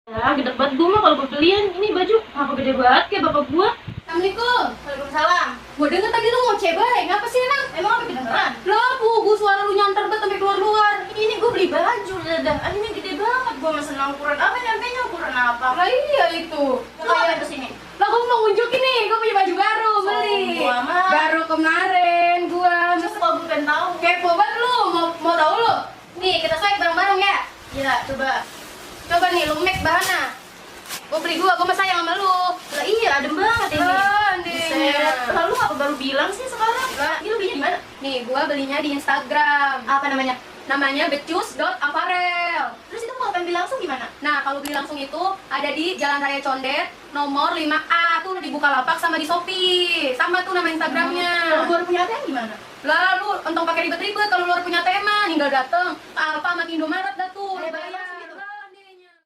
Ya, gede banget gue mah kalau gue beliin. Ini baju apa gede banget kayak bapak gue. Assalamualaikum. Waalaikumsalam. Gue denger tadi lu ngoceh bae, ngapa sih Nang? Emang apa kedengeran? Lah, gue suara lu nyantar banget sampai keluar-luar. Ini gue beli baju dadah. Ini gede banget. Gue mesen ukuran apa nyampe ukuran apa? Lah iya itu. Lu ngapain kesini? Lah gue mau nunjukin nih, gue punya baju baru beli. Sombong amat. Baru kemarin gue. Terus kalau gue pengen tahu. Kepo banget lu, mau tahu lu? Nih, kita swipe bareng-bareng ya. Ya, coba. Coba nih, lu make bahannya. Gue beli gue mah sayang sama lu. Lah iya, adem banget ini. Ademnya. Buset. Lalu apa baru bilang sih sekarang? Lah, Ini lu belinya di mana? Nih, gue belinya di Instagram. Apa namanya? Namanya becus.apparel. Terus itu kalau pengen beli langsung gimana? Nah, kalau beli langsung itu ada di Jalan Raya Condet, nomor 5A. Tuh di Bukalapak sama di Shopee. Sama tuh nama Instagramnya. Kalau gue punya ATM gimana? Lah, lu untung pakai ribet-ribet. Kalau lu punya tema, tinggal dateng Alfa sama Indomaret dah tuh. Bayar.